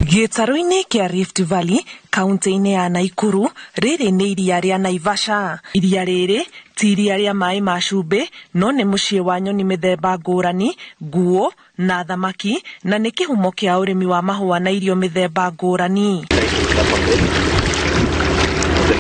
Gĩtarũ-inĩ kĩa Rift Valley, kaunti-inĩ ya Naikuru, rĩrĩ nĩ iria rĩa Naivasha. Iria rĩrĩ ti iria rĩa maĩ ma cumbĩ, no nĩ mũciĩ wa nyoni mĩthemba ngũrani, nguo na thamaki, na nĩ kĩhumo kĩa ũrĩmi wa mahũa na irio mĩthemba ngũrani.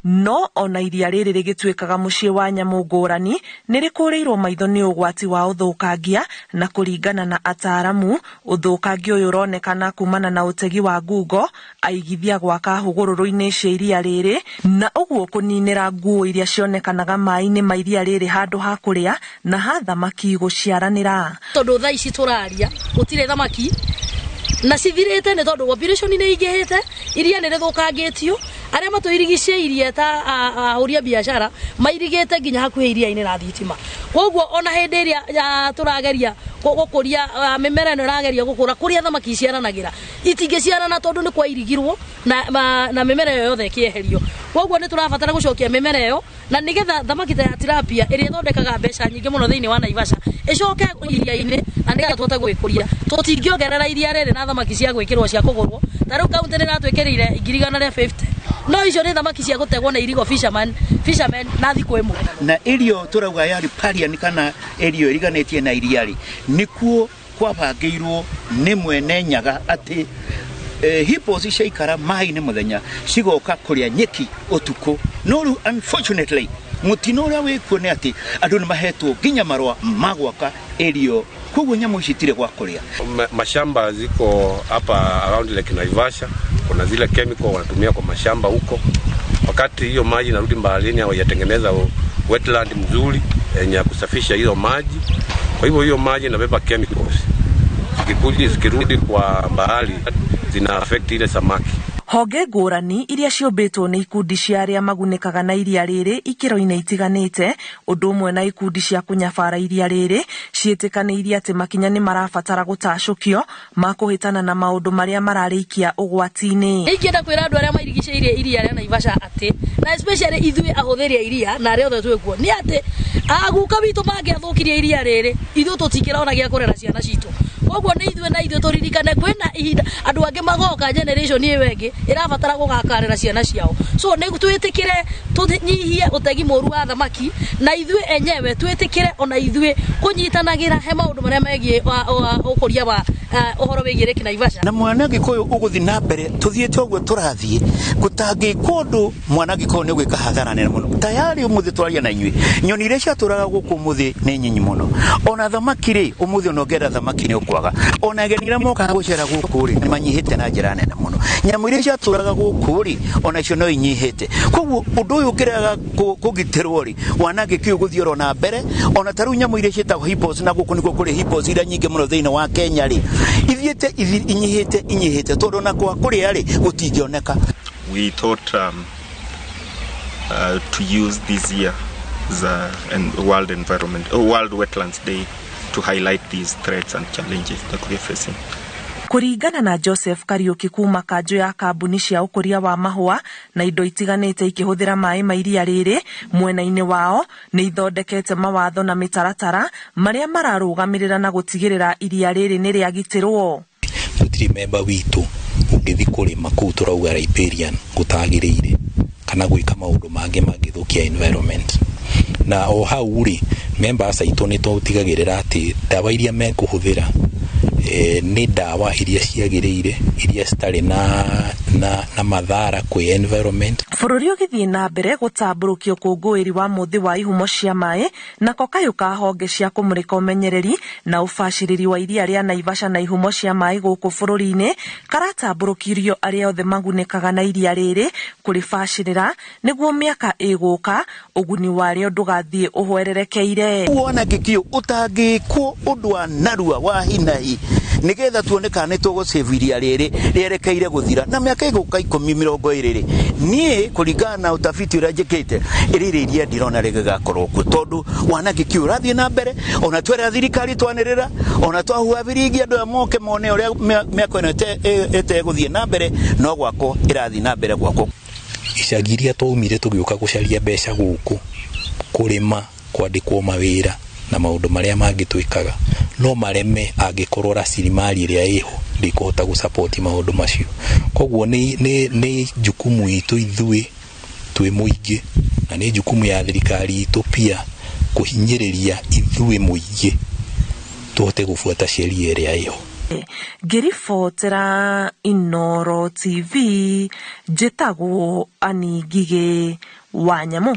No ona iria rĩrĩ rĩgĩtuĩkaga mũciĩ wa nyamũ ngũrani, nĩ rĩkũrĩirwo maitho nĩ ũgwati wa ũthũkangia, na kũringana na ataaramu, ũthũkangia ũyũ ũronekana kumana na ũtegi wa ngungo, aigithia gwaka hũgũrũrũ-inĩ cia iria rĩrĩ, na ũguo kũninĩra nguo iria cionekanaga maĩ-inĩ ma iria rĩrĩ handũ ha kũrĩa na ha thamaki gũciaranĩra. Tondũ thaa ici tũraria gũtirĩ thamaki na cithirĩte nĩ tondũ population nĩ ingĩhĩte, iria nĩ rĩthũkangĩtio, arĩa matũirigicĩirie ta ahũri a biacara mairigĩte nginya hakuhĩ iria-inĩ na thitima. Koguo ona hĩndĩ ĩrĩa tũrageria gũkũria mĩmera ĩno ĩrageria gũkũra kũrĩa thamaki iciaranagĩra itingĩciarana tondũ nĩ kwairigirwo na mĩmera ĩyo yothe ĩkĩeherio. Koguo nĩ tũrabatara gũcokia mĩmera ĩyo na nĩgetha thamaki ta ya tilapia ĩrĩa ĩthondekaga mbeca nyingĩ mũno thĩinĩ wa Naivasha ĩcoke iria-inĩ na nĩgetha tũhote gwĩkũria. Tũtingĩongerera iria rĩrĩ na thamaki cia gwĩkĩrwo cia kũgũrwo, ta rĩu kaunti nĩ ĩratwĩkĩrĩire 1,150, no icio nĩ thamaki cia gũtegwo na irigo fishermen na thikũ ĩmwe. Na irio tũrauga ya riparian kana irio iriganĩtie na iria rĩ, nĩkuo kwabangĩirwo nĩ mwene Nyaga atĩ hippos ciaikara maĩ-inĩ mũthenya cigoka kũrĩa nyeki ũtukũ. No rĩu unfortunately mũtino ũrĩa wĩkuo nĩ atĩ andũ nĩ mahetwo nginya marũa ma gwaka irio, koguo nyamũ ici itirĩ gwa kũrĩa. Mashamba ziko hapa around Lake Naivasha, kuna zile chemical wanatumia kwa mashamba huko. Wakati hiyo maji inarudi baharini, hawajatengeneza wetland mzuri yenye ya kusafisha hiyo maji. Kwa hivyo hiyo maji inabeba chemicals, zikikuja zikirudi kwa bahari zina affect ile samaki. Honge ngũrani iria ciũmbĩtwo nĩ ikundi cia arĩa magunĩkaga na iria rĩrĩ ikĩro-inĩ itiganĩte, ũndũ ũmwe na ikundi cia kũnyabara iria rĩrĩ, ciĩtĩkanĩirie atĩ makinya nĩ marabatara gũtacũkio ma kũhĩtana na maũndũ marĩa mararĩikia ũgwati-inĩ. Ingĩenda kwĩra andũ arĩa mairigicĩirie iria rĩa Naivasha atĩ, na especially ithuĩ ahũthĩri a iria na arĩa othe twĩkuo, nĩ atĩ aguka witũ mangĩathũkirie iria rĩrĩ, ithuĩ tũtingĩrona gĩa kũrera ciana citũ. Koguo nĩ ithuĩ na ithuĩ tũririkane kwĩna ihinda andũ angĩ magoka generation ĩyo ĩngĩ ĩrabatara gũgakarĩra ciana ciao. So nĩ twĩtĩkĩre tũnyihie ũtegi mũru wa thamaki, na ithuĩ enyewe twĩtĩkĩre ona ithuĩ kũnyitanagĩra he maũndũ marĩa megiĩ ũkũria wa ũhoro wĩgiĩ Lake Naivasha. Na mwanangĩko ũyũ ũgũthiĩ na mbere tũthiĩte ũguo tũrathiĩ, gũtangĩkwo ũndũ mwanangĩko ũyũ nĩ ũgwĩka hathara nene mũno. Tayari ũmũthĩ twaria na inyuĩ, nyoni iria ciatũraga gũkũ ũmũthĩ nĩ nyinyi mũno. Ona thamaki rĩ, ũmũthĩ ona ũngĩenda thamaki nĩ ũkwaga. Ona ageni arĩa mokaga gũcera gũkũ rĩ, nĩ manyihĩte na njĩra nene mũno. Nyamũ iria ciatũraga gũkũ rĩ, onacio no inyihĩte. Koguo ũndũ ũyũ ũngĩrega kũgitĩrwo rĩ, wanangĩki ũyũ ũgũthiĩ oro na mbere. Ona ta rĩu nyamũ iria ciĩtagwo hippos, na gũkũ nĩkuo kũrĩ hippos iria nyingĩ mũno thĩinĩ wa Kenya rĩ, ithiĩte inyihĩte inyihĩte, tondũ ona kwa kũrĩa rĩ gũtingĩoneka. We thought to use this year as a World Environment, World Wetlands Day to highlight these threats and challenges that we are facing. Kũringana na Joseph Kariuki kuma kanjũ ya kambuni cia ũkũria wa mahũa na indo itiganĩte ikĩhũthĩra maĩ ma iria rĩrĩ, mwena-inĩ wao nĩ ithondekete mawatho na mĩtaratara marĩa mararũgamĩrĩra na gũtigĩrĩra iria rĩrĩ nĩ rĩagitĩrwo. Gũtirĩ memba witũ ũngĩthiĩ kũrĩma kũu tũrauga riparian gũtagĩrĩire, kana gwĩka maũndũ mangĩ mangĩthũkia environment. Na o hau rĩ, members aitũ nĩ tũtigagĩrĩra atĩ ndawa iria mekũhũthĩra nĩ ndawa iria ciagĩrĩire, iria citarĩ na mathara kwĩ environment. Bũrũri ũgĩthiĩ na mbere gũtambũrũkia ũkũngũĩri wa mũthĩ wa ihumo cia maĩ, nako kayũ ka honge cia kũmũrĩka ũmenyereri na ũbacĩrĩri wa iria rĩa Naivasha na ihumo cia maĩ gũkũ bũrũri-inĩ karatambũrũkirio arĩa othe magunĩkaga na iria rĩrĩ kũrĩbacĩrĩra nĩguo mĩaka ĩgũka ũguni warĩo ndũgathiĩ ũhwererekeire. Wanangĩki ũyũ ũtangĩkwo ũndũ wa narua wa hinahi nĩgetha tuone kana nĩ tũgũsave iria rĩrĩ rĩerekeire gũthira na mĩaka ĩgũka ikũmi mĩrongo ĩrĩ rĩ, niĩ kũringana na ũtafiti ũrĩa njĩkĩte, rĩrĩ iria ndirona rĩgĩgakorwo kuo, tondũ wanangĩki ũyũ ũrathiĩ na mbere. Ona twera thirikari twanĩrĩra, ona twahuha biringi andũ aya moke mone ũrĩa mĩako ĩno ĩtegũthiĩ na mbere, no gwakwo ĩrathiĩ na mbere gwakwo. Icagi iria twaumire tũgĩũka gũcaria mbeca gũkũ, kũrĩma, kwandĩkwo mawĩra na maũndũ marĩa mangĩ twĩkaga, No mareme angĩkorwo rasilimali ĩrĩa ĩho ndĩkũhota gũsupport maũndũ macio. Koguo nĩ jukumu itũ ithuĩ twĩ mũingĩ, na nĩ jukumu ya thirikari itũ pia kũhinyĩrĩria ithuĩ mũingĩ tũhote gũbuata sheria ĩrĩa ĩho. Ngĩribotera Inooro TV, njĩtagwo Annie Ngigĩ wa Nyamũ.